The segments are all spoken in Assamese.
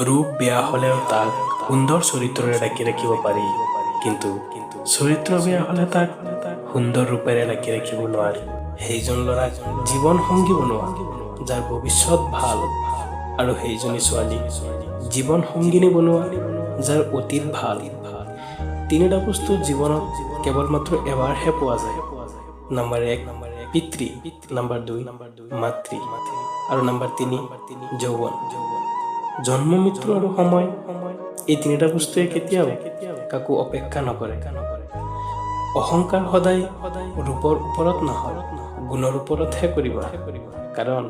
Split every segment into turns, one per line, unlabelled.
ৰূপ বেয়া হ'লেও তাক সুন্দৰ চৰিত্ৰৰে ঢাকি ৰাখিব পাৰি, কিন্তু চৰিত্ৰ বেয়া হ'লে তাক সুন্দৰ ৰূপেৰে ঢাকি ৰাখিব নোৱাৰি। সেইজন ল'ৰাক জীৱন সংগী বনোৱা, যাৰ ভৱিষ্যত ভাল আৰু সেইজনী ছোৱালীক জীৱন সংগিনী বনোৱা, যাৰ অতীত ভাল। তিনিটা বস্তু জীৱনত কেৱল মাত্ৰ এবাৰহে পোৱা যায়। নাম্বাৰ 1 পিতৃ, নাম্বাৰ 2 মাতৃ আৰু নাম্বাৰ 3 যৌৱন। জন্ম, মৃত্যু আৰু সময়, এই তিনিটা বস্তুৱে কেতিয়াও কাকো অপেক্ষা নকৰে। অহংকাৰ সদায় ৰূপৰ ওপৰত নহয়, গুণৰ ওপৰতহে কৰিবা। কাৰণ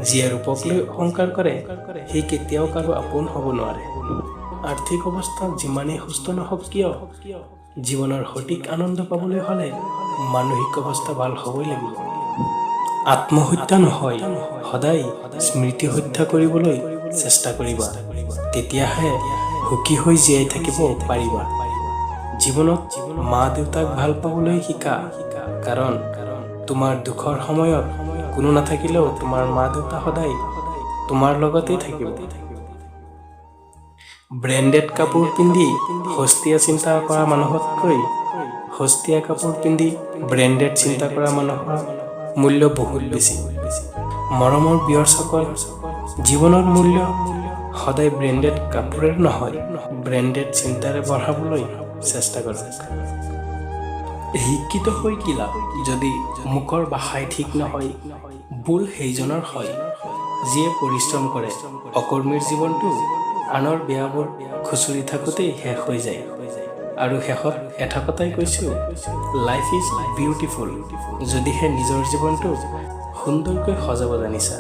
যিয়ে ৰূপক লৈ অহংকাৰ কৰে, সি কেতিয়াও কাৰো আপোন হ'ব নোৱাৰে। আৰ্থিক অৱস্থা যিমানেই সুস্থ নহওক কিয়, জীৱনৰ সঠিক আনন্দ পাবলৈ হ'লে মানসিক অৱস্থা ভাল হ'বই লাগিব। আত্মহত্যা নহয়, সদায় স্মৃতি হত্যা কৰিবলৈ চেষ্টা কৰিবা, তেতিয়াহে সুখী হৈ জীয়াই থাকিব পাৰিবা। জীৱনত মা দেউতাক ভাল পাবলৈ শিকা, কাৰণ তোমাৰ দুখৰ সময়ত কোনো নাথাকিলেও তোমাৰ মা দেউতা সদায় তোমাৰ লগতেই থাকিব। ব্ৰেণ্ডেড কাপোৰ পিন্ধি সস্তীয়া চিন্তা কৰা মানুহতকৈ সস্তীয়া কাপোৰ পিন্ধি ব্ৰেণ্ডেড চিন্তা কৰা মানুহৰ মূল্য বহুত বেছি। মৰমৰ ভিউৱাৰ্ছসকল, জীৱনৰ মূল্য সদায় ব্ৰেণ্ডেড কাপোৰেৰে নহয়, ব্ৰেণ্ডেড চিন্তাৰে বঢ়াবলৈ চেষ্টা কৰক। শিক্ষিত হৈ কি লাভ, যদি মুখৰ ভাষাই ঠিক নহয়? ভুল সেইজনৰ হয়, যিয়ে পৰিশ্ৰম কৰে। অকৰ্মীৰ জীৱনটো আনৰ বেয়াবোৰ খুচৰি থাকোঁতেই শেষ হৈ যায়। আৰু শেষত এটা কথাই কৈছোঁ, life is beautiful, যদিহে নিজৰ জীৱনটো সুন্দৰকৈ সজাব জানিছা।